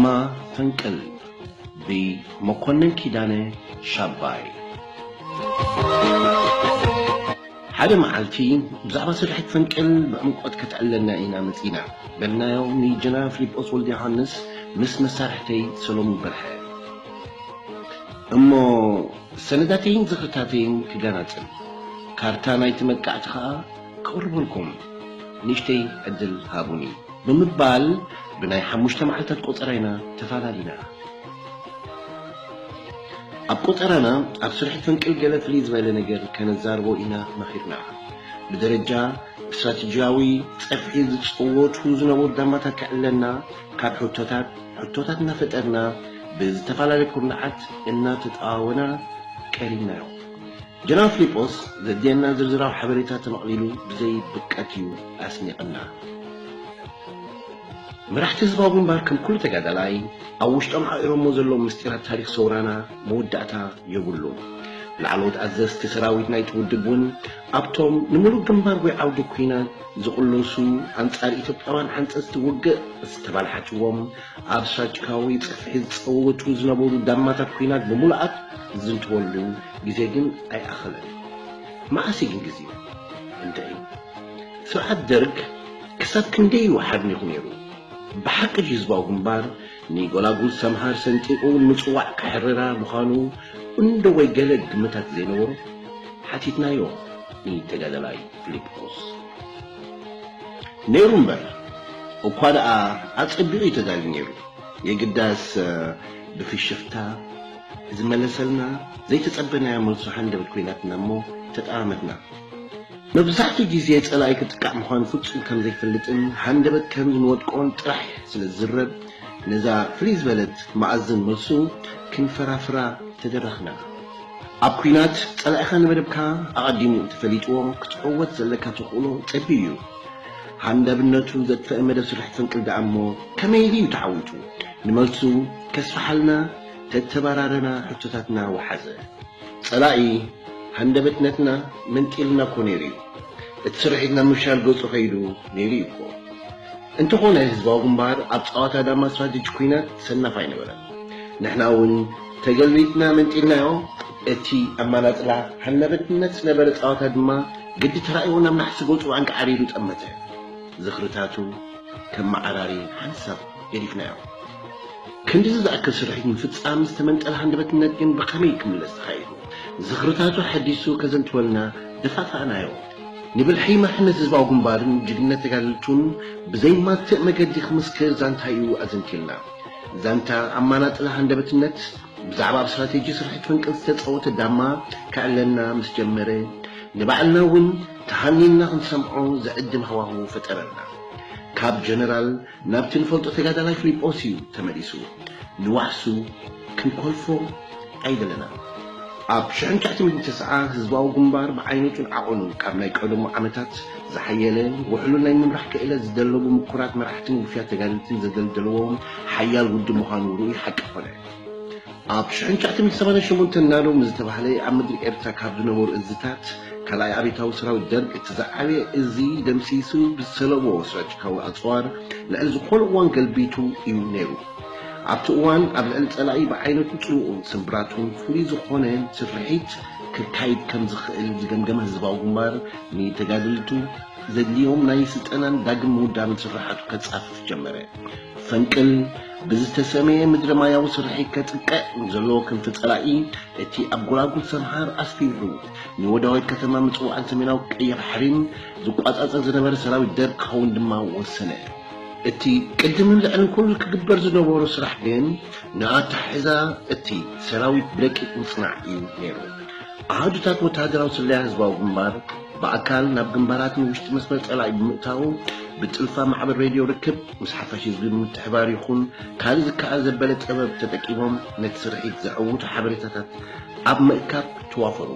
ማ ፈንቅል ብመኮነን ኪዳነ ሻባይ። ሓደ መዓልቲ ብዛዕባ ስርሒት ፈንቅል ብዕምቆት ከተዕለልና ኢና መጺና በልናዮ ንጀነራል ፊሊጶስ ወልደ ዮሃንስ ምስ መሳርሕተይ ሰሎሙን በርሀ። እሞ ሰነዳተይን ዝኽርታተይን ክገናጽል፣ ካርታ ናይቲ መጥቃዕቲ ኸኣ ከቕርበልኩም ንእሽተይ ዕድል ሃቡኒ ብምባል ብናይ ሓሙሽተ መዓልታት ቆጸራ ኢና ተፋላሊና። ኣብ ቆጸራና ኣብ ስርሒት ፈንቅል ገለ ፍልይ ዝበለ ነገር ከነዛርቦ ኢና መኺርና። ብደረጃ ስትራቴጂያዊ ጸፍሒ ዝጸወቱ ዝነበሩ ዳማታት ከዕለና ካብ ሕቶታት ሕቶታት እናፈጠርና ብዝተፈላለየ ኩርናዓት እናተጠዋወና ቀሪብናዮ። ጀነራል ፊሊጶስ ዘድልየና ዝርዝራዊ ሓበሬታ ተመቕሊሉ ብዘይ ብቀት እዩ ኣስኒቕና። መራሕቲ ህዝባዊ ግንባር ከም ኩሉ ተጋዳላይ ኣብ ውሽጦም ዓቒሮሞ ዘለዉ ምስጢራት ታሪኽ ሰውራና መወዳእታ የብሉን። ላዕለዎት ኣዘዝቲ ሰራዊት ናይቲ ውድብ እውን ኣብቶም ንምሉእ ግንባር ወይ ዓውዲ ኲናት ዝቕለሱ ኣንጻር ኢትዮጵያውያን ሓንጸጽቲ ውግእ ዝተባልሓትዎም ኣብ ስትራቴጂካዊ ጽፍሒ ዝጸወቱ ዝነበሩ ዳማታት ኲናት ብምሉኣት ዝዝንትወሉ ግዜ ግን ኣይኣኸለን። መዓስ እዩ ግን ግዜ? እንታይ? ስርዓት ደርግ ክሳብ ክንደይ እዩ ሓርኒኹ ነይሩ? ብሓቂ ድዩ ህዝባዊ ግንባር ንጎላጉል ሰምሃር ሰንጢቑ ንምጽዋዕ ክሕርራ ምዃኑ እንዶ ወይ ገለ ግምታት ዘይነበሮ? ሓቲትናዮ ንተጋዳላይ ፊሊጶስ። ነይሩ እምበር፣ እኳ ደኣ ኣጸቢቑ እዩ ተዳልዩ ነይሩ። የግዳስ ብፍሽኽታ ዝመለሰልና ዘይተጸበናዮ መልሱ ሃንደበት ኮይናትና እሞ ተጠማመትና። መብዛሕትኡ ግዜ ጸላኢ ክጥቃዕ ምዃኑ ፍጹም ከም ዘይፈልጥን ሃንደበት ከም ዝንወድቆን ጥራሕ ስለ ዝዝረብ፣ ነዛ ፍልይ ዝበለት መኣዝን መልሱ ክንፈራፍራ ተደረኽና። ኣብ ኲናት ጸላኢኻ ንመደብካ ኣቐዲሙ እንተፈሊጥዎ፣ ክትዕወት ዘለካ ተኽእሎ ጸቢብ እዩ። ሃንደብነቱ ዘጥፈአ መደብ ስርሒት ፈንቅል ደኣ እሞ ከመይ ኢሉ እዩ ተዓዊቱ? ንመልሱ ከስፍሓልና ተተባራረና ሕቶታትና ወሓዘ። ጸላኢ ሃንደበትነትና መንጢልና እኮ ነይሩ እዩ። እቲ ስርሒት ናብ ምፍሻል ገጹ ከይዱ ነይሩ እዩ እኮ። እንተኾነ ህዝባዊ ግንባር ኣብ ጸዋታ ዳማ ስትራቴጂ ኲናት ሰናፍ ኣይነበረን። ንሕና እውን ተገልቢጥና መንጢልናዮ። እቲ ኣማናጽላ ሃንደበትነት ዝነበረ ጸዋታ ድማ ግዲ ተራእይዎ ናብ ናሕሲ ገጹ ኣንቃዕሪሩ ጠመተ። ዝኽርታቱ ከም መዓራሪ ሓንሳብ ገዲፍናዮ። ክንድዚ ዝኣክል ስርሒት ምፍጻም ዝተመንጠለ ሃንደበትነት ግን ብኸመይ ክምለስ ተኻኢሉ? ዝኽርታቱ ሓዲሱ ከዘንትወልና ደፋፋእናዮ። ንብልሒ መርሕነት ህዝባዊ ግንባርን ጅግንነት ተጋደልቱን ብዘይማትእ መገዲ ክምስክር ዛንታኡ ኣዘንቲልና። ዛንታ ኣማናጥላ ሃንደበትነት ብዛዕባ ኣብ ስትራቴጂ ስርሒት ፈንቅል ዝተጻወተ ዳማ ከዕለና ምስ ጀመረ፣ ንባዕልና እውን ተሃኒንና ክንሰምዖ ዘዕድም ሃዋህው ፈጠረልና። ካብ ጀነራል ናብቲ ንፈልጦ ተጋዳላይ ፊሊጶስ እዩ ተመሊሱ። ንዋሕሱ ክንኮልፎ ኣይደለናን። ኣብ ሽሕን ትሽዓተ ሚእትን ተስዓ ህዝባዊ ግንባር ብዓይነቱን ዓቐኑን ካብ ናይ ቀደሙ ዓመታት ዝሓየለ ውሕሉል ናይ ምምራሕ ክእለት ዝደለቡ ምኩራት መራሕትን ውፉያት ተጋደልትን ዘደልደልዎ ሓያል ውድብ ምዃኑ ርኡይ ሓቂ ኮነ። ኣብ ሽሕን ትሽዓተ ሚእትን ሰማንያን ሸሞንተን ናደው ምስ ዝተባህለ ኣብ ምድሪ ኤርትራ ካብ ዝነበሩ እዝታት ካልኣይ ኣብዮታዊ ሰራዊት ደርግ እቲ ዝዓበየ እዚ ደምሲሱ ብዝሰለቦ ስትራቴጂካዊ ኣጽዋር ልዕሊ ዝኾነ እዋን ገልቢቱ እዩ ነይሩ። ኣብቲ እዋን ኣብ ልዕሊ ጸላኢ ብዓይነቱ ጽልኡን ስምብራቱን ፍሉይ ዝኾነ ስርሒት ክካይድ ከም ዝኽእል ዝገምገመ ህዝባዊ ግንባር ንተጋደልቱ ዘድልዮም ናይ ስልጠናን ዳግም ምውዳብን ስርሓቱ ከጻፍፍ ጀመረ። ፈንቅል ብዝተሰመየ ምድረ ማያዊ ስርሒት ከጥቅዕ ንዘለዎ ክንፊ ጸላኢ እቲ ኣብ ጎላጉል ሰምሃር ኣስፊሩ ንወዳዊት ከተማ ምጽዋዕን ሰሜናዊ ቀይሕ ባሕሪን ዝቋጻጸር ዝነበረ ሰራዊት ደርግ ክኸውን ድማ ወሰነ። እቲ ቅድምን ልዕልን ኩሉ ክግበር ዝነበሮ ስራሕ ግን ንኣተሓሕዛ እቲ ሰራዊት ብደቂቕ ምጽናዕ እዩ ነይሩ። ኣሃዱታት ወተሃደራዊ ስለያ ህዝባዊ ግንባር ብኣካል ናብ ግንባራትን ውሽጢ መስመር ጸላኢ ብምእታው ብጥልፋ ማዕበል ሬድዮ ርክብ ምስ ሓፋሽ ህዝቢ ብምትሕባር ይኹን ካልእ ዝከኣል ዘበለ ጥበብ ተጠቂሞም ነቲ ስርሒት ዘዕውቱ ሓበሬታታት ኣብ ምእካብ ተዋፈሩ።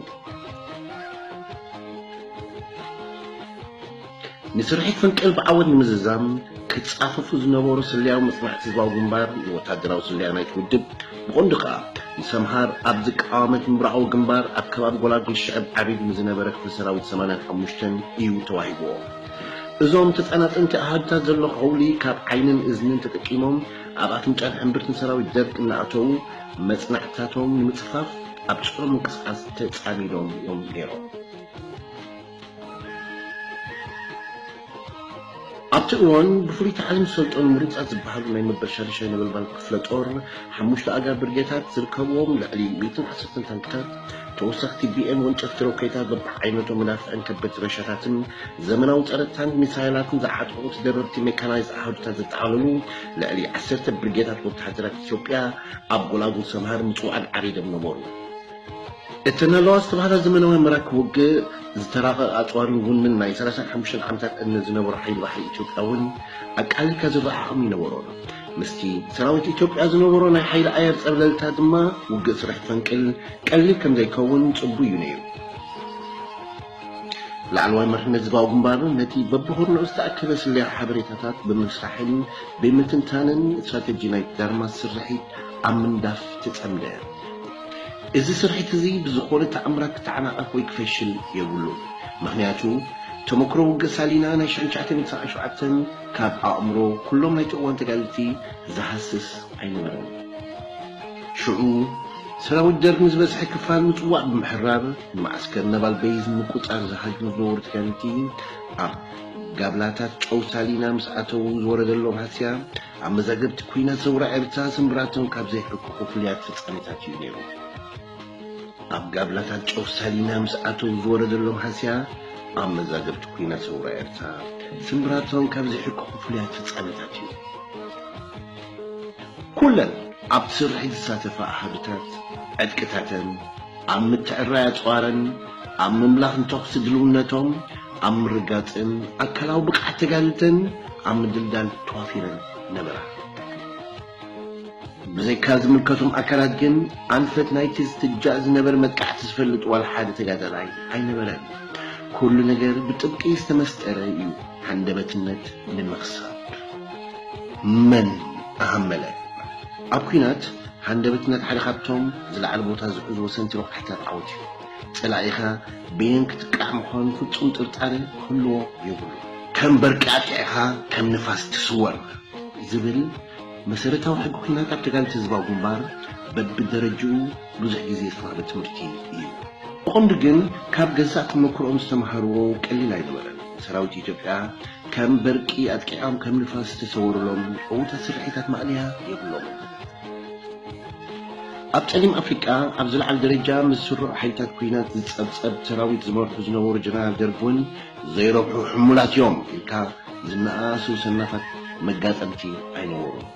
ንስርሒት ፈንቅል ብዓወት ንምዝዛም ክጻፈፉ ዝነበሩ ስለያዊ መጽናዕቲ ህዝባዊ ግንባር ንወታደራዊ ስለያ ናይቲ ውድብ፣ ብቐንዱ ከኣ ንሰምሃር ኣብ ዝቃወመት ምብራቓዊ ግንባር ኣብ ከባቢ ጎላጉል ሽዕብ ዓቢዱ ንዝነበረ ክፍሊ ሰራዊት ሰማንያን ሓሙሽተን እዩ ተዋሂብዎ። እዞም ተጻናጸንቲ ኣሃዱታት ዘሎ ከውሊ ካብ ዓይንን እዝንን ተጠቂሞም ኣብ ኣፍንጫን ሕምብርትን ሰራዊት ደርግ እናኣተዉ መጽናዕትታቶም ንምጽፋፍ ኣብ ጾር ምንቅስቓስ ተጻሚዶም እዮም ነይሮም። ኣብቲ እዋን ብፍሉይ ታዕሊም ዝሰልጠኑ ምሩጻት ዝበሃሉ ናይ መበል ሻድሻይ ነበልባል ክፍለ ጦር ሓሙሽተ ኣጋ ብርጌታት ዝርከብዎም ልዕሊ ሚእትን ዓሰርተን ታንክታት፣ ተወሰኽቲ ቢኤም ወንጨፍቲ ሮኬታት፣ በብዓይነቶም መዳፍዕን ከበድቲ ረሻታትን ዘመናዊ ጸረ ታንክ ሚሳይላትን ዝዓጠቑ ተደረብቲ ሜካናይዝድ ኣሃዱታት ዘጠቓለሉ ልዕሊ ዓሰርተ ብርጌታት ወተሃደራት ኢትዮጵያ ኣብ ጎላጉል ሰምሃር ምጽዋዕን ዓሪዶም ነበሩ። እተን ኣለዋ ዝተባህላ ዘመናዊ መራክብ ውግእ ዝተራቐቐ ኣጽዋርን ጉንን ናይ ሰላሳን ሓሙሽተን ዓመታት ዕድመ ዝነበሮ ሓይሊ ባሕሪ ኢትዮጵያ እውን ኣቃሊልካ ዝረኣቕ ዓቕሚ ይነበሮን። ምስቲ ሰራዊት ኢትዮጵያ ዝነበሮ ናይ ሓይሊ ኣየር ጸብለልታ ድማ ውግእ ስርሒት ፈንቅል ቀሊል ከም ዘይከውን ጽቡይ እዩ ነይሩ። ላዕለዋይ መሪሕነት ህዝባዊ ግንባር ነቲ በብኹርንኡ ዝተኣከበ ስለያ ሓበሬታታት ብምስራሕን ብምትንታንን ስትራተጂ ናይ ዳርማት ስርሒት ኣብ ምንዳፍ ተጸምደ። እዚ ስርሒት እዚ ብዝኾነ ተኣምራት ክተዓናቐፍ ወይ ክፈሽል የብሉን። ምኽንያቱ ተመክሮ ውግእ ሳሊና ናይ ሽሕን ትሽዓተ ሚእትን ሰብዓን ሸውዓተን ካብ ኣእምሮ ኩሎም ናይቲ እዋን ተጋደልቲ ዝሃስስ ኣይነበረን። ሽዑ ሰራዊት ደርግ ንዝበዝሐ ክፋል ምጽዋዕ ብምሕራር ንመዓስከር ነባል በይዝ ንምቁጽጻር ዝሃግሙ ዝነበሩ ተጋደልቲ ኣብ ጋብላታት ጨው ሳሊና ምስ ኣተዉ ዝወረደሎም ሃስያ ኣብ መዛግብቲ ኲናት ሰውራ ኤርትራ ስምብራቶም ካብ ዘይሕቅቑ ፍሉያት ፍጻሜታት እዩ ነይሩ። ኣብ ጋብላታት ጨው ሳሊና ምስ ኣተዉ ዝወረደሎም ሃስያ ኣብ መዛግብቲ ኲናት ሰውራ ኤርትራ ስምብራቶም ካብ ዘይሕቅቑ ፍሉያት ፍጻሜታት እዩ። ኩለን ኣብቲ ስርሒት ዝሳተፋ ኣሃዱታት ዕጥቅታተን ኣብ ምትዕራይ ኣጽዋረን ኣብ ምምላኽን ተኹሲ ድልውነቶም ኣብ ምርጋጽን ኣካላዊ ብቕዓት ተጋደልተን ኣብ ምድልዳል ተዋፊረን ነበራ። ብዘይካ ዝምልከቶም ኣካላት ግን ኣንፈት ናይቲ ዝትጃእ ዝነበረ መጥቃዕቲ ዝፈልጥ ዋላ ሓደ ተጋዳላይ ኣይነበረን። ኩሉ ነገር ብጥብቂ ዝተመስጠረ እዩ። ሃንደበትነት ንምኽሳብ መን ኣሃመለ? ኣብ ኲናት ሃንደበትነት ሓደ ካብቶም ዝለዓለ ቦታ ዝሕዙ ወሰንቲ ረቋሒታት ዓወት እዩ። ጸላኢኻ በየን ክትቃዕ ምዃኑ ፍጹም ጥርጣረ ክህልዎ የብሉ። ከም በርቂ ኣጥቂዕኻ ከም ንፋስ ትስወር ዝብል መሰረታዊ ሕጊ ኲናት ኣብ ተጋደልቲ ህዝባዊ ግንባር በብደረጅኡ ብዙሕ ግዜ ዝተዋህበ ትምህርቲ እዩ። ብቐንዱ ግን ካብ ገዛእ ተመክሮኦም ዝተምሃርዎ ቀሊል ኣይነበረን። ሰራዊት ኢትዮጵያ ከም በርቂ ኣጥቂዖም ከም ንፋስ ዝተሰወሩሎም ዕዉታት ስርሒታት ማእለያ የብሎምን። ኣብ ጸሊም ኣፍሪቃ ኣብ ዝለዓለ ደረጃ ምስ ስሩዕ ሓይልታት ኲናት ዝጸብጸብ ሰራዊት ዝመርሑ ዝነበሩ ጀነራል ደርግ እውን ዘይረብሑ ሕሙላት እዮም ኢልካ ዝነኣሱ ሰናፋት መጋጠምቲ ኣይነበሩን።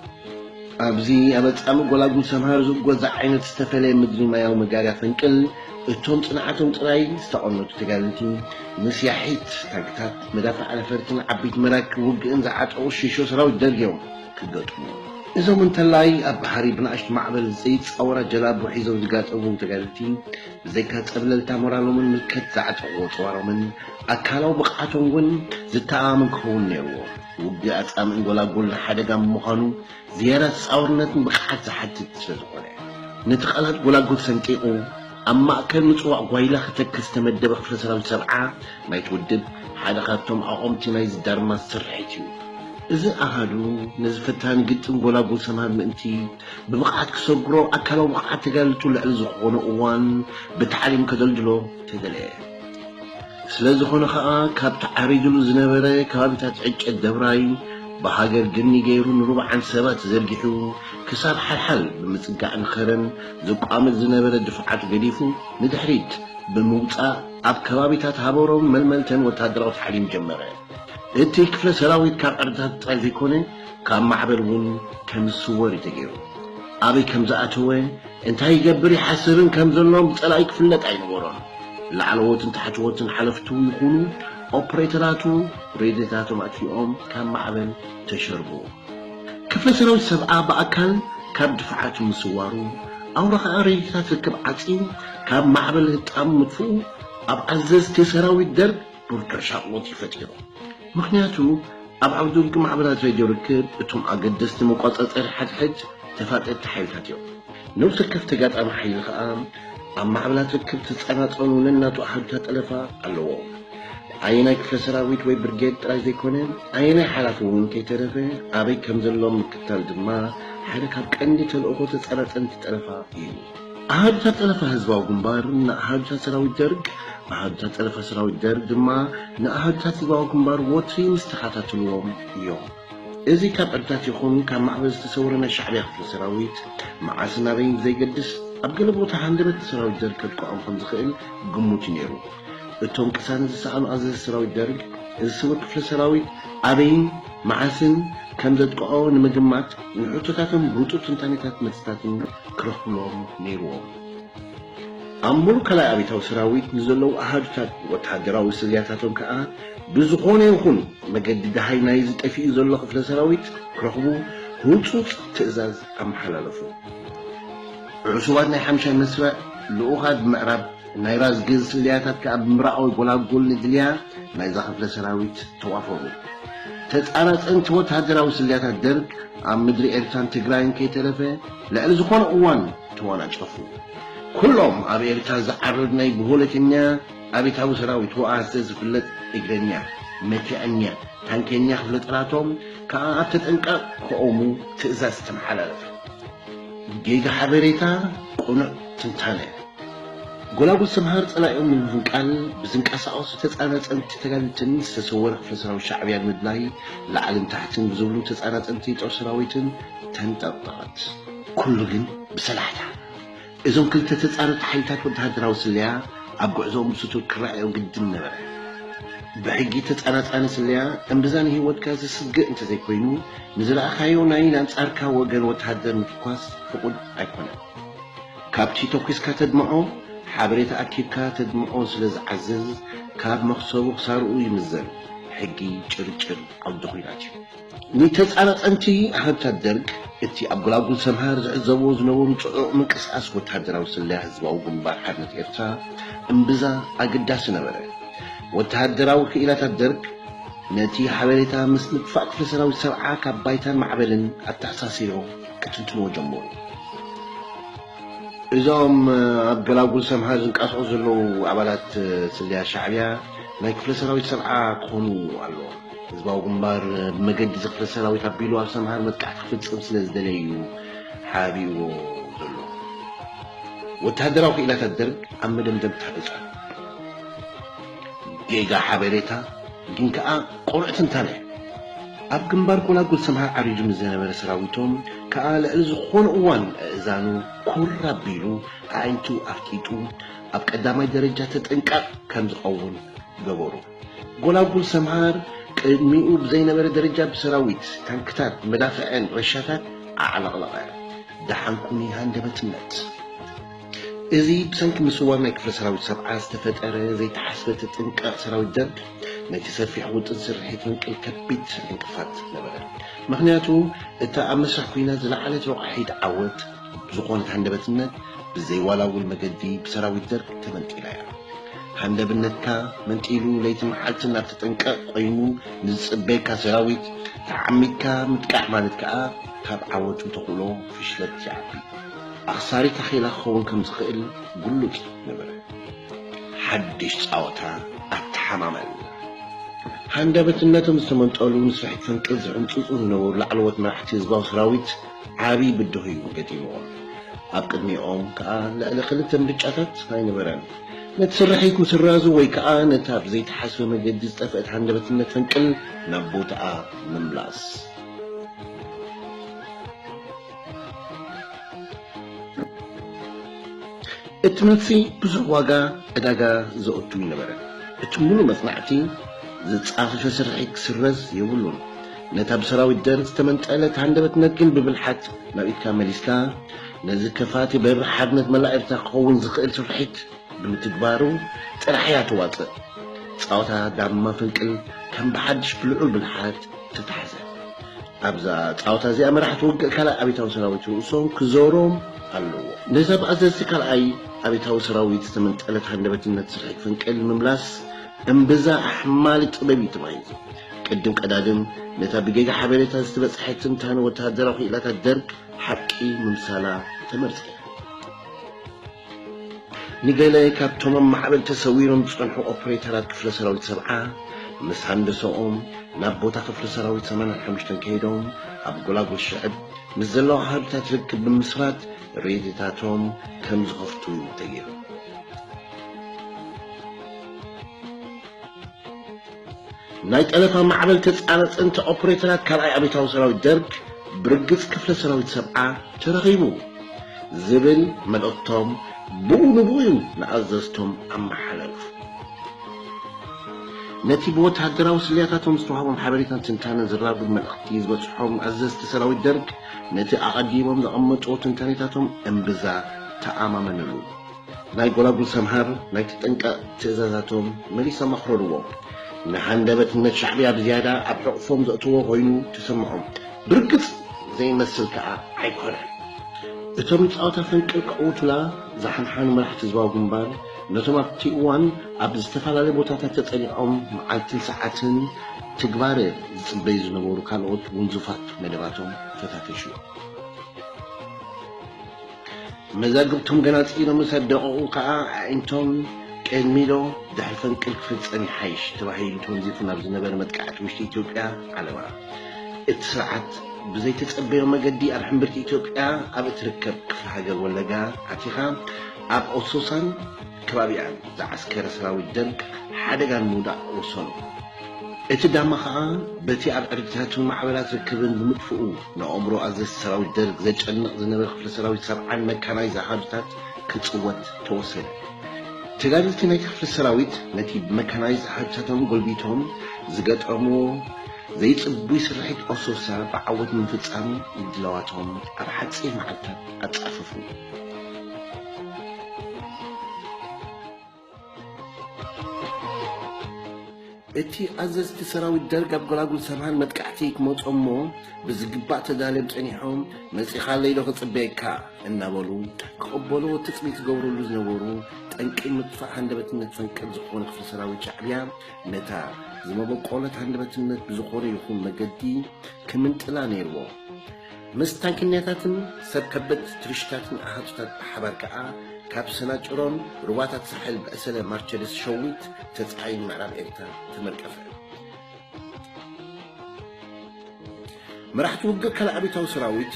ኣብዚ ኣብ ኣጻሚ ጎላጉል ሰምሃር ዝእጎ ዓይነት ዝተፈለየ ምድሪ ማያዊ መጋርያ ፈንቅል እቶም ጽንዓቶም ጥራይ ዝተቐነቱ ተጋደልቲ ምስ ያሒት ታንክታት መዳፍዕ ነፈርትን ዓበይቲ መራክብ ውግእን ዝዓጠቑ ሽሾ ሰራዊት ደርግ እዮም ክገጥሙ። እዞም እንተላይ ኣብ ባሕሪ ብንኣሽቱ ማዕበል ዘይጻወራ ጀላቡ ሒዞም ዝጋጠሙ ተጋደልቲ ብዘይካ ጸብለልታ ሞራሎምን ምልከት ዝዓጠቑዎ ጽዋሮምን ኣካላዊ ብቕዓቶም እውን ዝተኣማመን ክኸውን ነይርዎ። ውግእ ኣጻምእን ጎላጉል ንሓደጋ ብምዃኑ ዝያዳ ተጻዋርነትን ብቕዓት ዝሓትት ስለ ዝኾነ። ነቲ ቃላት ጎላጉል ሰንጢቑ ኣብ ማእከል ምጽዋዕ ጓይላ ክተክል ዝተመደበ ክፍለ ሰራዊት ሰብዓ ናይቲ ውድብ ሓደ ካብቶም ኣቐምቲ ናይዚ ዳርማት ስርሒት እዩ። እዚ ኣሃዱ ነዚ ፈታኒ ግጥም ጎላጉል ሰምሃር ምእንቲ ብብቕዓት ክሰግሮ ኣካላዊ ብቕዓት ተጋደልቱ ልዕሊ ዝኾነ እዋን ብታዕሊም ከደልድሎ ተደለየ። ስለ ዝኾነ ኸኣ ካብቲ ዓሪዱሉ ዝነበረ ከባቢታት ዕጨት ደብራይ ብሃገር ግኒ ገይሩ ንሩብዓን ሰባት ተዘርጊሑ ክሳብ ሓልሓል ብምጽጋዕን ኸረን ዝቋመት ዝነበረ ድፍዓቱ ገዲፉ ንድሕሪት ብምውጻእ ኣብ ከባቢታት ሃበሮም መልመልተን ወተሃደራዊ ታዕሊም ጀመረ። እቲ ክፍለ ሰራዊት ካብ ዕርድታት ጥራይ ዘይኮነ ካብ ማዕበል እውን ከም ዝስወር እዩ ተገይሩ። ኣበይ ከም ዝኣተወ እንታይ ይገብር ይሓስብን ከም ዘሎ ብጸላኢ ክፍለጥ ኣይነበሮን። ላዕለዎትን ታሕተዎትን ሓለፍቱ ይኹኑ ኦፕሬተራቱ ሬድዮታቶም ኣጥፊኦም ካብ ማዕበል ተሸርቡ። ክፍለ ሰራዊት ሰብዓ ብኣካል ካብ ድፍዓቱ ምስዋሩ ኣውራ ኸኣ ሬድዮታት ርክብ ዓጽዩ ካብ ማዕበል ህጣም ምጥፍኡ ኣብ ኣዘዝቲ ሰራዊት ደርግ ብርቱዕ ሻቕሎት እዩ ፈጢሩ። ምኽንያቱ ኣብ ዓውዲ ውግእ ማዕበላት ሬድዮ ርክብ እቶም ኣገደስቲ መቋጻጸሪ ሓድሕድ ተፋጠጥቲ ሓይልታት እዮም። ነብሲ ወከፍ ተጋጣሚ ሓይሊ ኸኣ ኣብ ማዕበላት ርክብ ዝጸናጸኑ ነናቱ ኣሃዱታት ጠለፋ ኣለዎ። ኣየናይ ክፍለ ሰራዊት ወይ ብርጌድ ጥራይ ዘይኮነ ኣየናይ ሓላፊ እውን ከይተረፈ ኣበይ ከም ዘሎ ምክታል ድማ ሓደ ካብ ቀንዲ ተልእኾ ተጸራጸንቲ ጠለፋ እዩ። ኣሃዱታት ጠለፋ ህዝባዊ ግንባር ንኣሃዱታት ሰራዊት ደርግ፣ ኣሃዱታት ጠለፋ ሰራዊት ደርግ ድማ ንኣሃዱታት ህዝባዊ ግንባር ወትሪ ምስ ተኸታተልዎም እዮም። እዚ ካብ ዕርታት ይኹን ካብ ማዕበል ዝተሰወረ ናይ ሻዕብያ ክፍለ ሰራዊት መዓስን ኣበይን ብዘይገድስ፣ ኣብ ገለ ቦታ ሃንደበት ሰራዊት ደርግ ከጥቅዖም ከም ዝኽእል ግሙት እዩ ነይሩ። እቶም ቅሳነት ዝሰኣኑ ኣዘዝቲ ሰራዊት ደርግ፣ እዚ ስውር ክፍለ ሰራዊት ኣበይን መዓስን ከም ዘጥቅዖ ንምግማት፣ ንሕቶታቶም ብህጹጽ ትንታኔታት መልስታትን ክረኽብሎም ነይርዎም። ኣብ ሙሉእ ካልኣይ ኣብዮታዊ ሰራዊት ንዘለዉ ኣሃዱታት ወተሃደራዊ ስለያታቶም ከኣ፣ ብዝኾነ ይኹን መገዲ ደሃይ ናይዚ ጠፊኡ ዘሎ ክፍለ ሰራዊት ክረኽቡ ህጹጽ ትእዛዝ ኣመሓላለፉ። ዕሱባት ናይ ሓምሻይ መስርዕ ልኡኻት ብምዕራብ ናይ ራስ ገዝ ስለያታት ከኣ ብምብራቓዊ ጎላጉል ንድልያ ናይዛ ክፍለ ሰራዊት ተዋፈሩ። ተጻራጸንቲ ወተሃደራዊ ስለያታት ደርግ ኣብ ምድሪ ኤርትራን ትግራይን ከይተረፈ ልዕሊ ዝኾነ እዋን ተዋናጨፉ። ኩሎም ኣብ ኤርትራ ዝዓርድ ናይ ብሆለተኛ ኣብዮታዊ ሰራዊት ወኣሰ ዝፍለጥ እግረኛ፣ መድፍዐኛ፣ ታንከኛ ክፍለ ጦራቶም ከኣ ኣብ ተጠንቀቕ ክቖሙ ትእዛዝ ተመሓላለፈ። ጌጋ ሓበሬታ፣ ቅኑዕ ትንታነ። ጎላጉል ሰምሃር ጸላኢኦም ንምፍንቃል ብዝንቀሳቐሱ ተጻራጸንቲ ተጋደልትን ዝተሰወረ ክፍለ ሰራዊት ሻዕብያ ንምድላይ ላዕልን ታሕትን ብዝብሉ ተጻራጸንቲ ጦር ሰራዊትን ተንጠቕጠቐት። ኩሉ ግን ብሰላሕታ። እዞም ክልተ ተጻረርቲ ሓይልታት ወተሃደራዊ ስለያ ኣብ ጉዕዞኦም ብስቱር ክረኣዮም ግድን ነበረ። ብሕጊ ተጻራጻሪ ስለያ እምብዛ ንህይወትካ ዘስግእ እንተዘይኮይኑ፣ ንዝረኣኻዮ ናይ ኣንጻርካ ወገን ወተሃደር ምትኳስ ፍቑድ ኣይኮነን። ካብቲ ተኲስካ ተድምዖ፣ ሓበሬታ ኣኪብካ ተድምዖ ስለ ዝዓዝዝ፣ ካብ መኽሰቡ ክሳርኡ ይምዘን። ሕጊ ጭርጭር ዓውዲ ኲናት እዩ። ንተጻራጸንቲ ኣሃዱታት ደርግ፣ እቲ ኣብ ጎላጉል ሰምሃር ዝዕዘብዎ ዝነበሩ ጽዑቕ ምንቅስቓስ ወተሃደራዊ ስለያ ህዝባዊ ግንባር ሓርነት ኤርትራ እምብዛ ኣገዳሲ ነበረ። ወተሃደራዊ ክኢላታት ደርግ ነቲ ሓበሬታ ምስ ምጥፋእ ክፍለ ሰራዊት ሰብዓ ካብ ባይታን ማዕበልን ኣተኣሳሲሮም ክትንትንዎ ጀመሩ። እዞም ኣብ ገላጉል ሰምሃር ዝንቀሳቐሱ ዘለዉ ኣባላት ስለያ ሻዕብያ ናይ ክፍለ ሰራዊት ሰብዓ ክኾኑ ኣለዎም። ህዝባዊ ግንባር ብመገዲ እዚ ክፍለ ሰራዊት ኣቢሉ ኣብ ሰምሃር መጥቃዕቲ ክፍጽም ስለ ዝደለየ እዩ ሓቢእዎ ዘሎ። ወተሃደራዊ ክኢላታት ደርግ ኣብ መደምደምታ በጽሑ። ጌጋ ሓበሬታ፣ ግን ከኣ ቅኑዕ ትንታነ። ኣብ ግንባር ጎላጉል ሰምሃር ዓሪዱ ምስ ዝነበረ ሰራዊቶም ከኣ ልዕሊ ዝኾነ እዋን ኣእዛኑ ኩር ኣቢሉ ኣዒንቱ ኣፍጢጡ ኣብ ቀዳማይ ደረጃ ተጠንቀቕ ከም ዝኸውን ገበሩ። ጎላጉል ሰምሃር ቅድሚኡ ብዘይነበረ ደረጃ ብሰራዊት፣ ታንክታት፣ መዳፍዕን ረሻታት ኣዕለቕለቐ። ደሓንኩኒ ሃንደበትነት። እዚ ብሰንኪ ምስዋር ናይ ክፍለ ሰራዊት ሰብዓ ዝተፈጠረ ዘይተሓስበ ተጠንቀቕ ሰራዊት ደርግ ነቲ ሰፊሕ ውጥን ስርሒት ፈንቅል ከቢድ ዕንቅፋት ነበረ። ምኽንያቱ እታ ኣብ መስርሕ ኲናት ዝለዓለት ረቋሒት ዓወት ዝኾነት ሃንደበትነት ብዘይዋላውል መገዲ ብሰራዊት ደርግ ተመንጢላ እያ። ሃንደብነትካ መንጢሉ ለይቲ መዓልቲ ናብ ተጠንቀቕ ኮይኑ ንዝጽበየካ ሰራዊት ተዓሚትካ ምጥቃዕ ማለት ከኣ ካብ ዓወቱ ተኽእሎ ፍሽለት ይዓቢ። ኣኽሳሪ ታኼላ ክኸውን ከም ዝኽእል ግሉጽ ነበረ። ሓድሽ ጻወታ ኣተሓማመል። ሃንደበትነቶም ዝተመንጠሉ ንስርሒት ፈንቅል ዝዕንጽጹ ዝነበሩ ላዕለዎት መራሕቲ ህዝባዊ ሰራዊት ዓቢ ብድሆ እዩ ገጢምዎም። ኣብ ቅድሚኦም ከኣ ልዕሊ ክልተ ምርጫታት ኣይነበረን። ነቲ ስርሒት ምስራዙ ወይ ከኣ ነታ ብዘይተሓስበ መገዲ ዝጠፍአት ሃንደበትነት ፈንቅል ናብ ቦታኣ ምምላስ። እቲ መልሲ ብዙሕ ዋጋ ዕዳጋ ዘእቱ ኣይነበረን። እቲ ምሉእ መጽናዕቲ ዝጻፈፈ ስርሒት ክስረዝ የብሉን። ነታ ብሰራዊት ደርግ ዝተመንጠለት ሃንደበትነት ግን ብብልሓት ናብ ኢድካ መሊስካ፣ ነዚ ከፋቲ በሪ ሓርነት መላእ ኤርትራ ክኸውን ዝኽእል ስርሒት ብምትግባሩ ጥራሕ እያ ትዋጽእ። ጻወታ ዳማ ፈንቅል ከም ብሓድሽ ብልዑል ብልሓት ተታሕዘ። ኣብዛ ጻወታ እዚኣ መራሕቲ ውግእ ካልኣይ ኣብዮታዊ ሰራዊት ርእሶም ክዞሮም ኣለዎ። ነዛ ብኣዘዝቲ ካልኣይ ኣብዮታዊ ሰራዊት ዝተመንጠለት ሃንደበትነት ስርሒት ፈንቅል ምምላስ እምብዛ ኣሕማሊ ጥበብ እዩ ተባሂሉ። ቅድም ቀዳድም ነታ ብጌጋ ሓበሬታ ዝተበጽሐት ትንታነ ወተሃደራዊ ክኢላታት ደርግ ሓቂ ምምሳላ ተመርጸ። ንገለ ካብቶም ኣብ ማዕበል ተሰዊሮም ዝጸንሑ ኦፕሬተራት ክፍለ ሰራዊት ሰብዓ ምስ ሃንደሰኦም ናብ ቦታ ክፍለ ሰራዊት ሰማንያን ሓሙሽተን ከይዶም ኣብ ጎላጉል ሽዕብ ምስ ዘለዋ ሃብታት ርክብ ብምስራት ሬድዮታቶም ከም ዝኸፍቱ ተገይሩ። ናይ ጠለፋ ማዕበል ተጻረጸ እንተ ኦፕሬተራት ካልኣይ ኣብዮታዊ ሰራዊት ደርግ ብርግጽ ክፍለ ሰራዊት ሰብዓ ተረኺቡ ዝብል መልእኽቶም ብኡ ንብኡ እዩ ንኣዘዝቶም ኣመሓላልፉ። ነቲ ብወተሃደራዊ ስለያታቶም ዝተዋህቦም ሓበሬታን ትንታነን ዘራጉድ መልእኽቲ ዝበጽሖም ኣዘዝቲ ሰራዊት ደርግ ነቲ ኣቐዲሞም ዘቐመጥዎ ትንታኔታቶም እምብዛ ተኣማመንሉ። ናይ ጎላጉል ሰምሃር ናይ ተጠንቀቕ ትእዛዛቶም መሊሶም ኣኽረርዎም። ንሃንደበትነት ሻዕብያ ብዝያዳ ኣብ ሕቑፎም ዘእትዎ ኮይኑ ተሰምዖም። ብርግጽ ዘይመስል ከኣ ኣይኮነን። እቶም ንጻወታ ፈንቅል ክዕውቱላ ዝሓንሓኑ መራሕቲ ህዝባዊ ግንባር፣ ነቶም ኣብቲ እዋን ኣብ ዝተፈላለየ ቦታታት ተጸኒዖም መዓልትን ሰዓትን ትግባረ ዝጽበዩ ዝነበሩ ካልኦት ውንዙፋት መደባቶም ፈታተሹ። መዛግብቶም ገና ጽኢኖም ምስ ኣደቐቑ ከኣ ኣዒንቶም ቅድሚዶ ድሕሪ ፈንቅል ክፍጸም ይሓይሽ ተባሂሉ ተወንዚፉ ናብ ዝነበረ መጥቃዕቲ ውሽጢ ኢትዮጵያ ዓለማ። እቲ ስርዓት ብዘይተጸበዮ መገዲ ኣብ ሕምብርቲ ኢትዮጵያ ኣብ እትርከብ ክፍለ ሃገር ወለጋ ኣቲኻ ኣብ ኦሶሳን ከባቢኣን ዝዓስከረ ሰራዊት ደርግ ሓደጋ ንምውዳቕ ወሰኑ። እቲ ዳማ ኸኣ በቲ ኣብ ዕርድታትን ማዕበላት ርክብን ብምጥፍኡ ንኣእምሮ ኣዘዝቲ ሰራዊት ደርግ ዘጨንቕ ዝነበረ ክፍለ ሰራዊት ሰብዓን መካናይዝ ኣሃዱታት ክጽወት ተወሰነ። ተጋደልቲ ናይቲ ክፍለ ሰራዊት ነቲ ብመካናይዝ ኣሃዱታቶም ጎልቢቶም ዝገጠምዎ ዘይጽቡይ ስርሒት ኦሶሳ ብዓወት ንምፍጻም ምድላዋቶም ኣብ ሓጺር መዓልታት ኣጻፈፉ። እቲ ኣዘዝቲ ሰራዊት ደርግ ኣብ ጎላጉል ሰምሃር መጥቃዕቲ ክመጾ እሞ ብዝግባእ ተዳልዮም ጸኒሖም፣ መጺኻለይ ዶ ክጽበየካ እናበሉ ክቕበልዎ ትጽቢት ዝገብሩሉ ዝነበሩ፣ ጠንቂ ምጥፋእ ሃንደበትነት ፈንቅል ዝኾነ ክፍለ ሰራዊት ሻዕብያ ነታ ዝመበቆለት ሃንደበትነት ብዝኾነ ይኹን መገዲ ክምንጥላ ነይርዎ። ምስ ታንክኛታትን ሰብ ከበድቲ ትርሽታትን ኣሃዱታት ብሓባር ከኣ ካብ ሰናጭሮን ሩባታት ሳሕል ብዕሰለ ማርቸዲስ ሸዊት ተጻዒኑ ምዕራብ ኤርትራ ተመርቀፈ። መራሕቲ ውግእ ካልኣይ ኣብዮታዊ ሰራዊት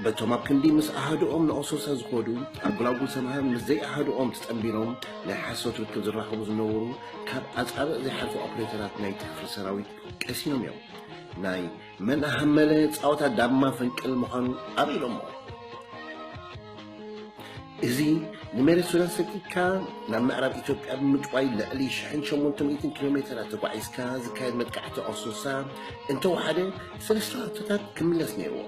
በቶም ኣብ ክንዲ ምስ ኣሃዱኦም ንኦሶሳ ዝኸዱ ኣብ ጎላጉል ሰምሃር ምስ ዘይኣሃዱኦም ተጸንቢሮም ናይ ሓሶት ርክብ ዝራኸቡ ዝነበሩ ካብ ኣጻብዕ ዘይሓልፉ ኦፕሬተራት ናይቲ ክፍሊ ሰራዊት ቀሲኖም እዮም። ናይ መን ኣሃመለ ጻወታ ዳማ ፈንቅል ምዃኑ ኣብኢሎሞ። እዚ ንመሬት ሱዳን ሰንጢቕካ ናብ ምዕራብ ኢትዮጵያ ብምጥዋይ ልዕሊ ሽሕን ሸሞንተ ሚእትን ኪሎ ሜተራት ተጓዒዝካ ዝካየድ መጥቃዕቲ ኦሶሳ እንተወሓደ ሰለስተ ወርሕታት ክምለስ ነይርዎ።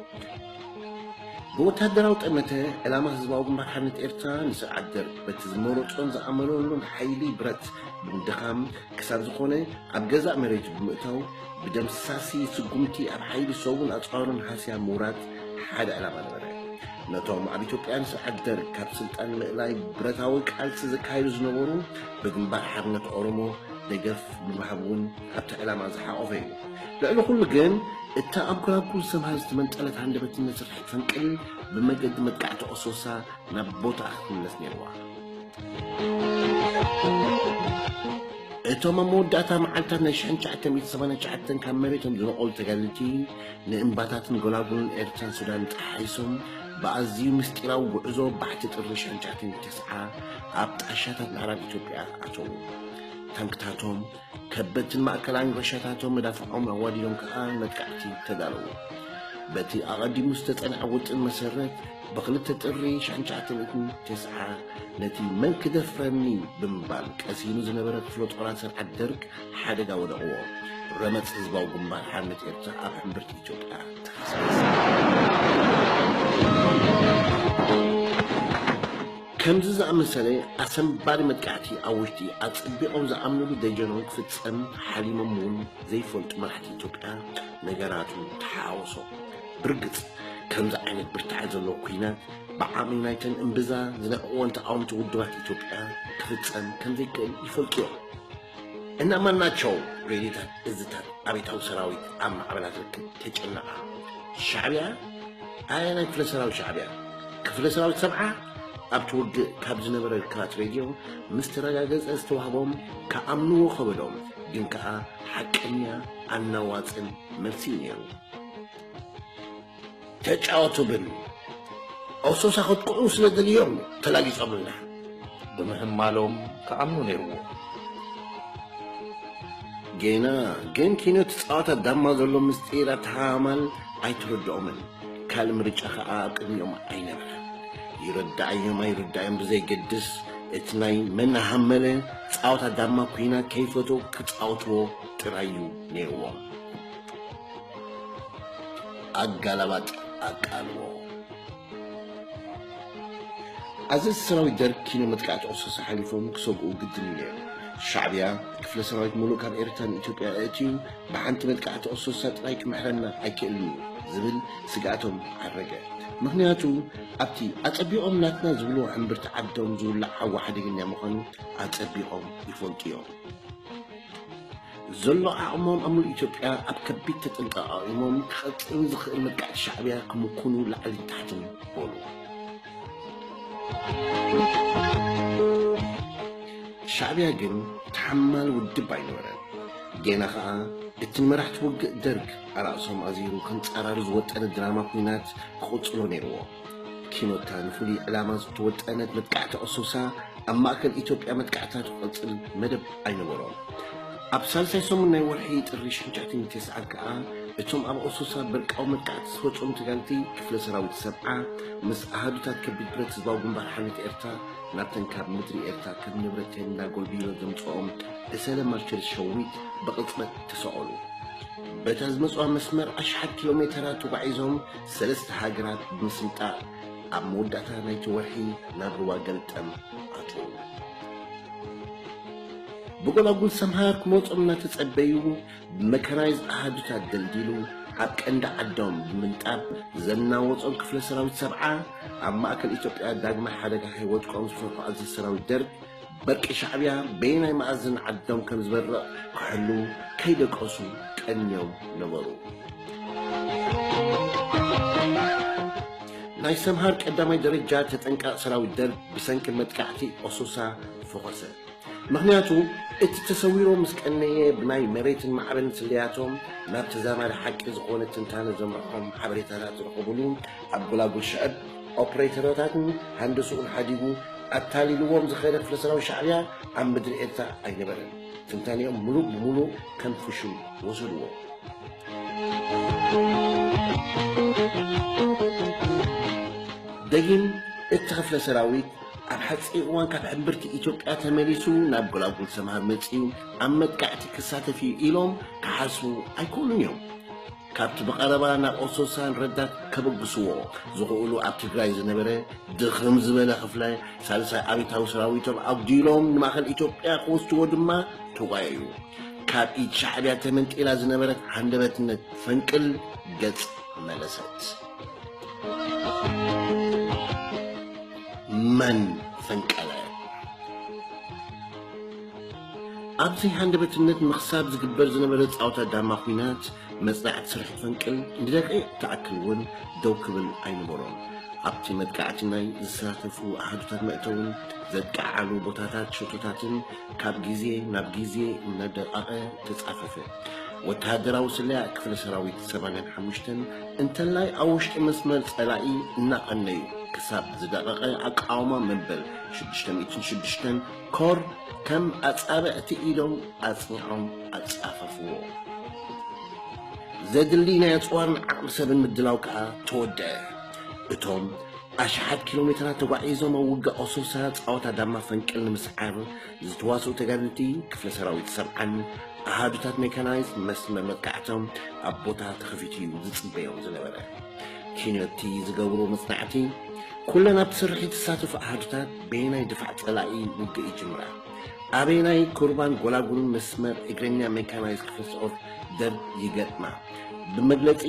ብወታደራዊ ጠመተ ዕላማ ህዝባዊ ግንባር ሓርነት ኤርትራ ንስርዓት ደርግ በቲ ዝመረጾን ዝኣመነሉን ሓይሊ ብረት ብምድኻም ክሳብ ዝኾነ ኣብ ገዛእ መሬቱ ብምእታው ብደምሳሲ ስጉምቲ ኣብ ሓይሊ ሰቡን ኣጽዋሩን ሃስያ ምውራድ ሓደ ዕላማ ነበረ። ነቶም ኣብ ኢትዮጵያን ስርዓት ደርግ ካብ ስልጣን ንምእላይ ብረታዊ ቃልሲ ዘካይዱ ዝነበሩ ብግንባር ሓርነት ኦሮሞ ደገፍ ብምሃብ እውን ኣብቲ ዕላማ ዝሓቖፈ እዩ። ልዕሊ ኩሉ ግን እታ ኣብ ጎላጉል ሰምሃር ዝተመንጠለት ሃንደበትነት ስርሒት ፈንቅል ብመገዲ መጥቃዕቲ ኦሶሳ ናብ ቦታኣ ክትምለስ ነይርዋ። እቶም ኣብ መወዳእታ መዓልታት ናይ ሽሕን ትሽዓተ ሚእትን ሰማንያን ትሽዓተን ካብ መሬቶም ዝነቐሉ ተጋደልቲ ንእምባታትን ጎላጉልን ኤርትራን ሱዳን ጠሓይሶም ብኣዝዩ ምስጢራዊ ጉዕዞ ባሕቲ ጥሪ ሽሕን ትሽዓተ ሚእትን ተስዓ ኣብ ጣሻታት ምዕራብ ኢትዮጵያ ኣተዉ። ታንክታቶም ከበድትን ማእከላይን ረሻታቶም መዳፍዖም ኣዋዲዶም ከኣ ንመጥቃዕቲ ተዳለዉ። በቲ ኣቐዲሙ ዝተጸንዐ ውጥን መሰረት ብክልተ ጥሪ ሽሕን ትሽዓተ ሚእትን ተስዓ ነቲ መን ክደፍረኒ ብምባል ቀሲኑ ዝነበረ ክፍለ ጦራት ስርዓት ደርግ ሓደጋ ወደቕዎ። ረመጽ ህዝባዊ ግንባር ሓርነት ኤርትራ ኣብ ሕምብርቲ ኢትዮጵያ ተኸስከሰ። ከምዚ ዝኣመሰለ ኣሰንባዲ መጥቃዕቲ ኣብ ውሽጢ ኣጸቢቖም ዝኣምኑሉ ደጀኖም ክፍጸም ሓሊሞም እውን ዘይፈልጡ መራሕቲ ኢትዮጵያ ነገራቱ ተሓዋወሶ። ብርግጽ ከምዚ ዓይነት ብርታዐ ዘለዎ ኲናት ብዓቕሚ ናይተን እምብዛ ዝነቕዕወን ተቓወምቲ ውድባት ኢትዮጵያ ክፍጸም ከም ዘይክእል ይፈልጡ እዮም። እናማናቸው ሬድዮታት እዝታት ኣብዮታዊ ሰራዊት ኣብ ማዕበላት ርክብ ተጨነቓ። ሻዕብያ ኣየናይ ክፍለ ሰራዊት ሻዕብያ? ክፍለ ሰራዊት ሰብዓ ኣብቲ ውግእ ካብ ዝነበረ ርክባት ሬድዮ ምስ ተረጋገጸ ዝተዋህቦም ክኣምንዎ ከበዶም፣ ግን ከኣ ሓቀኛ ኣናዋጽን መልሲ እዩ ነይሩ። ተጫወቱ ብል። ኦሶሳ ከጥቅዑ ስለ ደልዮም ተላጊጾምልና። ብምሕማሎም ክኣምኑ ነይርዎ። ጌና ግን ኪኖ እቲ ጸዋታ ዳማ ዘሎ ምስጢር ኣተሓማል ኣይተረድኦምን። ካልእ ምርጫ ከኣ ኣብ ቅድሚኦም ኣይነበረን። ይረዳኣዮም ኣይርዳኣዮም ብዘይገድስ፣ እቲ ናይ መን ሃመለ ጸዋታ ዳማ ኲናት ከይፈትዎ ክጻወትዎ ጥራይ እዩ ነይርዎም። ኣጋላባጥ ኣቃልቦ። ኣዘዝቲ ሰራዊት ደርግ ኪኖ መጥቃዕቲ ኦሶሳ ሓሊፎም ክሰግኡ ግድን እዩ ነይሩ። ሻዕብያ ክፍለ ሰራዊት ሙሉእ ካብ ኤርትራን ኢትዮጵያ ኣእትዩ ብሓንቲ መጥቃዕቲ ኦሶሳ ጥራይ ክምሕረና ኣይክእልን እዩ ዝብል ስግኣቶም ዓረገ። ምኽንያቱ ኣብቲ ኣጸቢቖም ናትና ዝብልዎ ሕምብርቲ ዓዶም ዝውላዕ ሓዊ ሓደገኛ ምዃኑ ኣጸቢቖም ይፈልጡ እዮም። ዘሎ ዓቕሞም ኣብ ሙሉእ ኢትዮጵያ ኣብ ከቢድ ተጠንቀቕ ኣእትዮም ክቐጽል ዝኽእል መጥቃዕቲ ሻዕብያ ክምኩኑ ላዕልን ታሕትን በሉ። ሻዕብያ ግን ተሓማል ውድብ ኣይነበረን። ጌና ኸኣ እቲ ንመራሕቲ ውግእ ደርግ ኣራእሶም ኣዚሩ ከንጻራሩ ዝወጠነ ድራማ ኲናት ክቕጽሎ ነይርዎ። ኪኖታ ንፍሉይ ዕላማ ዝተወጠነት መጥቃዕቲ ኦሶሳ ኣብ ማእከል ኢትዮጵያ መጥቃዕታ ትቐጽል መደብ ኣይነበሮን። ኣብ ሳልሳይ ሰሙን ናይ ወርሒ ጥሪ ሽሕን ትሽዓተን ሚእትን ተስዓን ከኣ እቶም ኣብ ኦሶሳ በርቃዊ መጥቃዕቲ ዝፈጸሙ ተጋደልቲ ክፍለ ሰራዊት ሰብዓ ምስ ኣሃዱታት ከቢድ ብረት ህዝባዊ ግንባር ሓርነት ኤርትራ ናብተን ካብ ምድሪ ኤርትራ ከም ንብረት ተይንዳ ጎልቢሎ ዘምጽኦም እሰለ ማርቸል ሸዊት ብቕጽበት ተሰቐሉ። በታ ዝመጽዋ መስመር ኣሽሓት ኪሎ ሜተራት ተጓዒዞም ሰለስተ ሃገራት ብምስንጣቕ ኣብ መወዳእታ ናይቲ ወርሒ ናብ ሩባ ገልጠም ኣትዉ። ብጎላጉል ሰምሃር ክመጾም እናተጸበዩ ብመካናይዝ ኣሃዱታት ደልዲሉ ኣብ ቀንዲ ዓዶም ብምንጣብ ዘናወጾም ክፍለ ሰራዊት ሰብዓ ኣብ ማእከል ኢትዮጵያ ዳግማይ ሓደጋ ከይወድቆም ዝፈርሑ ኣዘዝቲ ሰራዊት ደርግ በርቂ ሻዕብያ በየናይ መኣዝን ዓዶም ከም ዝበርቕ ክሕሉ ከይደቀሱ ቀንዮም ነበሩ። ናይ ሰምሃር ቀዳማይ ደረጃ ተጠንቃቕ ሰራዊት ደርግ ብሰንኪ መጥቃዕቲ ኦሶሳ ፈኾሰ። ምኽንያቱ እቲ ተሰዊሮም ምስ ቀነየ ብናይ መሬትን ማዕበልን ስለያቶም ናብ ተዛማዲ ሓቂ ዝኾነ ትንታነ ዘምርሖም ሓበሬታታት ዝረኸብሉ ኣብ ጎላጉል ሽዕብ ኦፕሬተሮታትን ሃንደስኡን ሓዲጉ ኣታሊልዎም ዝኸደ ክፍለ ሰራዊት ሻዕብያ ኣብ ምድሪ ኤርትራ ኣይነበረን። ትንታኔኦም ሙሉእ ብሙሉእ ከም ፍሹል ወሰድዎ። ደጊም እቲ ክፍለ ሰራዊት ኣብ ሓጺር እዋን ካብ ሕምብርቲ ኢትዮጵያ ተመሊሱ ናብ ጎላጉል ሰምሃር መጺኡ ኣብ መጥቃዕቲ ክሳተፍ እዩ ኢሎም ክሓስቡ ኣይክእሉን እዮም። ካብቲ ብቐረባ ናብ ኦሶሳን ረዳት ከበግስዎ ዝኽእሉ ኣብ ትግራይ ዝነበረ ድኽም ዝበለ ክፍለ ሳልሳይ ኣብዮታዊ ሰራዊቶም ኣጉዲሎም ንማእከል ኢትዮጵያ ክወስድዎ ድማ ተጓየዩ። ካብ ኢድ ሻዕብያ ተመንጢላ ዝነበረት ሃንደበትነት ፈንቅል ገጽ መለሰት። መን ፈንቀለ? ኣብዚ ሃንደበትነት ምኽሳብ ዝግበር ዝነበረ ጻውታ ዳማ ኲናት መጽናዕቲ ስርሒት ፈንቅል ንደቂቕ ትኣክል እውን ደው ክብል ኣይነበሮን። ኣብቲ መጥቃዕቲ ናይ ዝሳተፉ ኣሃዱታት መእተውን ዘጥቅዓሉ ቦታታት ሸቶታትን ካብ ግዜ ናብ ግዜ እናደቐቐ ተጻፈፈ። ወተሃደራዊ ስለያ ክፍለ ሰራዊት ሰማንያን ሓሙሽተን እንተላይ ኣብ ውሽጢ መስመር ጸላኢ እናቐነዩ ክሳብ ዝደቐቐ ኣቃውማ መበል ሽዱሽተ ሚእትን ሽዱሽተን ኮር ከም ኣጻብዕቲ ኢዶም ኣጽኒዖም ኣጻፈፍዎ። ዘድሊ ናይ ኣጽዋርን ዓቕሚ ሰብን ምድላው ከኣ ተወደአ። እቶም ኣሽሓት ኪሎ ሜትራት ተጓዒዞም ኣብ ውግእ ኣሶሳ ጻወታ ዳማ ፈንቅል ንምስዓር ዝተዋስኡ ተጋደልቲ ክፍለ ሰራዊት ሰብዓን ኣሃዱታት ሜካናይዝ መስመር መጥቃዕቶም ኣብ ቦታ ተኸፊቱ እዩ ዝጽበዮም ዝነበረ። ኪኖቲ ዝገብሮ መጽናዕቲ፣ ኩለን ኣብቲ ስርሒት ዝሳተፉ ኣሃዱታት በየናይ ድፋዕ ጸላኢ ውግእ ይጅምራ፣ ኣበየናይ ኩርባን ጎላጉልን መስመር እግረኛ ሜካናይዝ ክፍለ ጦር ደርብ ይገጥማ፣ ብመግለጺ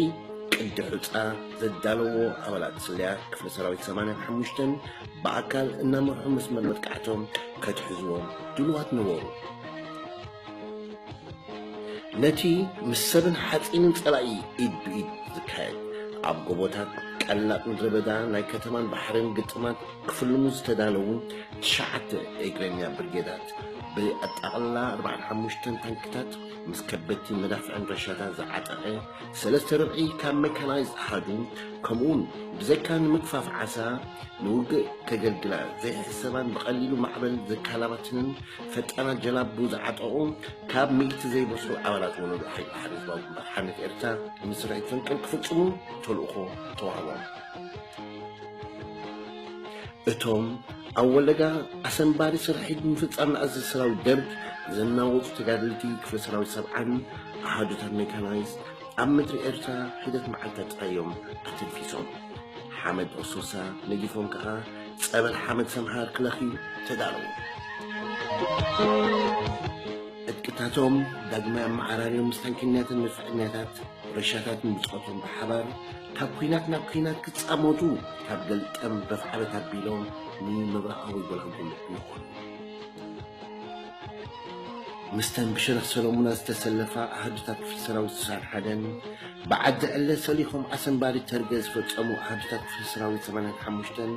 ቅዲ ሑጻ ዘዳለዎ ኣባላት ስለያ ክፍለ ሰራዊት ሰማንያን ሓሙሽተን ብኣካል እናመርሑ መስመር መጥቃዕቶም ከትሕዝዎም ድሉዋት ነበሩ። ነቲ ምስ ሰብን ሓጺንን ጸላኢ ኢድ ብኢድ ዝካየድ፣ ኣብ ጎቦታት፣ ቀላጥ ምድረ በዳ፣ ናይ ከተማን ባሕርን ግጥማት ክፍልሙ ዝተዳለዉ ትሽዓተ እግረኛ ብርጌዳት ብኣጠቓልላ ኣርባዓን ሓሙሽተን ታንክታት ምስ ከበድቲ መዳፍዕን ረሻታት ዝዓጠቐ፣ ሰለስተ ርብዒ ካብ መካናይዝ ኣሃዱ፣ ከምኡውን ብዘይካ ንምግፋፍ ዓሳ ንውግእ ከገልግላ ዘይሕሰባን ብቐሊሉ ማዕበል ዘካላባትንን ፈጣናት ጀላቡ ዝዓጠቑ፣ ካብ ሚእቲ ዘይበስሩ ኣባላት ወለዶ ሓይሊ ባሕሪ ህዝባዊ ግንባር ሓርነት ኤርትራ፣ ንስርሒት ፈንቅል ክፍጽሙ ተልእኾ ተዋህቦም። እቶም ኣብ ወለጋ ኣሰንባሪ ስርሒት ብምፍጻም ንኣዘዚ ሰራዊት ደርግ ዘናወጹ ተጋደልቲ ክፍለ ሰራዊት ሰብዓን ኣሃዱታት ሜካናይዝ ኣብ ምድሪ ኤርትራ ሒደት መዓልታት ጥራይ እዮም ኣተንፊሶም። ሓመድ ኦሶሳ ነጊፎም ከኣ ጸበል ሓመድ ሰምሃር ክለኽዩ ተዳለዉ። ዕጥቅታቶም ዳግማይ ኣመዓራርዮም ምስ ታንክኛትን መድፈዕኛታት ረሻታትን ብጾቶም ብሓባር ካብ ኲናት ናብ ኲናት ክጻመቱ ካብ ገልጠም በፍዓበት ኣቢሎም ንምብራቓዊ ጎላጉል ይኾኑ። ምስተን ብሸነኽ ሰሎሙና ዝተሰለፋ ኣሃዱታት ክፍሊ ሰራዊት ስሳን ሓደን ብዓዲ ዕለ ሰሊኾም ኣሰንባሪ ተርገ ዝፈጸሙ ኣሃዱታት ክፍሊ ሰራዊት ሰማንያን ሓሙሽተን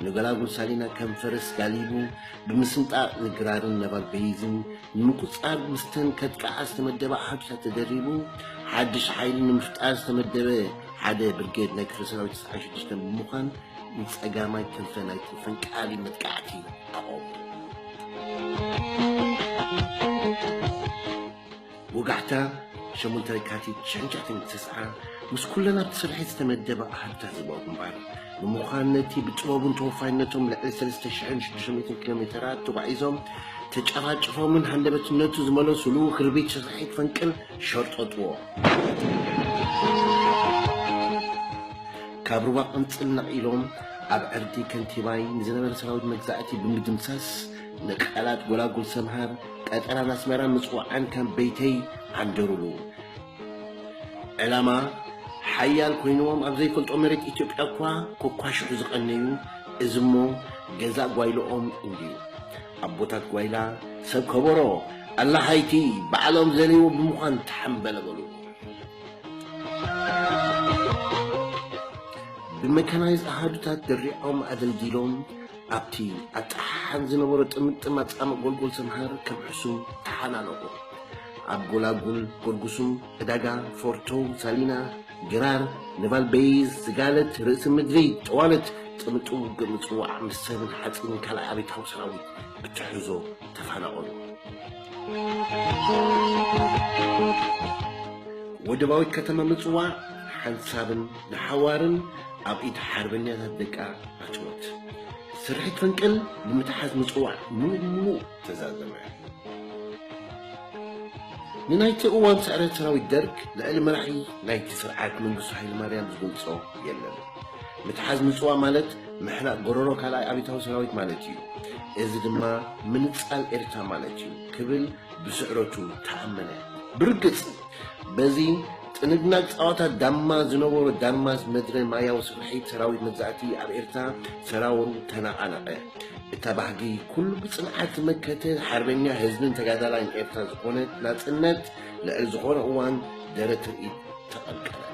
ንጎላጉል ሳሊና ከም ፈረስ ጋሊቡ ብምስንጣቕ ንግራርን ነባል በይዝን ንምቁጽጻር ምስተን ከጥቅዓ ዝተመደባ ኣሃዱታት ተደሪቡ፣ ሓድሽ ሓይሊ ንምፍጣር ዝተመደበ ሓደ ብርጌድ ናይ ክፍለ ሰራዊት ተስዓን ሽዱሽተን ብምዃን፣ ንጸጋማይ ክንፈ ናይቲ ፈንቃሊ መጥቃዕቲ ኣቐሙ። ወጋሕታ፣ ሸሞንተ ለካቲት ሽሕን ትሽዓተን ተስዓ፣ ምስ ኩለን ኣብቲ ስርሒት ዝተመደባ ኣሃዱታት ህዝባዊ ግንባር ብምዃን፣ ነቲ ብጥበቡን ተወፋይነቶም ልዕሊ ሰለስተ ሽሕን ሽዱሽተ ሚእትን ኪሎ ሜተራት ተጓዒዞም፣ ተጨፋጭፎምን ሃንደበትነቱ ዝመለሱሉ ክርቢት ስርሒት ፈንቅል ሸርጠጥዎ። ካብ ሩባ ቅንጽል ነቒሎም፣ ኣብ ዕርዲ ከንቲባይ ንዝነበረ ሰራዊት መግዛእቲ ብምድምሳስ፣ ንቃላት ጎላጉል ሰምሃር፣ ቀጠራን ኣስመራን ምጽዋዕን ከም በይተይ ዓንደሩሉ። ዕላማ ሓያል ኮይንዎም ኣብ ዘይፈልጦ መሬት ኢትዮጵያ እኳ ኮኳሽሑ ዝቐነዩ፣ እዚ እሞ ገዛእ ጓይላኦም እንድዩ። ኣቦታት ጓይላ፣ ሰብ ከበሮ፣ ኣላሃይቲ ባዕሎም ዘለይዎ ብምዃን ተሓምበለበሉ። ብመካናይዝ ኣሃዱታት ደሪዖም ኣደልዲሎም፣ ኣብቲ ኣጣሓሓን ዝነበሮ ጥምጥም ኣጻምእ ጎልጎል ሰምሃር ከም ሕሱም ተሓላለቑ። ኣብ ጎላጉል፣ ጎርጉሱም፣ ዕዳጋ፣ ፎርቶ፣ ሳሊና፣ ግራር፣ ነባል በይዝ፣ ዝጋለት፣ ርእሲ ምድሪ፣ ጠዋለት፣ ጥምጥም ውግእ ምጽዋዕ ምስ ሰብን ሓጺንን ካልኣይ ኣብዮታዊ ሰራዊት ብትሕዞ ተፋናቐሉ። ወደባዊት ከተማ ምጽዋዕ ሓንሳብን ንሓዋርን ኣብ ኢድ ሓርበኛታት ደቃ ኣተወት። ስርሒት ፈንቅል ንምትሓዝ ምጽዋዕ ምሉእ ብምሉእ ተዛዘመ። ንናይቲ እዋን ስዕረት ሰራዊት ደርግ ልዕሊ መራሒ ናይቲ ስርዓት መንግስቱ ሃይለማርያም ዝገልጾ የለን። ምትሓዝ ምጽዋዕ ማለት ምሕናቕ ጎረሮ ካልኣይ ኣብዮታዊ ሰራዊት ማለት እዩ። እዚ ድማ ምንጻል ኤርትራ ማለት እዩ ክብል ብስዕረቱ ተኣመነ። ብርግጽ፣ በዚ ጥንግናግ ጸዋታ ዳማ ዝነበሮ ዳርማስ መድረ ማያዊ ስርሒት ሰራዊት መግዛእቲ ኣብ ኤርትራ ሰራውሩ ተነቓነቐ። እታ ባህጊ ኩሉ ብጽንዓት ዝመከተ ሓርበኛ ህዝብን ተጋዳላይን ኤርትራ ዝኾነት ናጽነት ልዕሊ ዝኾነ እዋን ደረት ትርኢት ተቐልቀለት።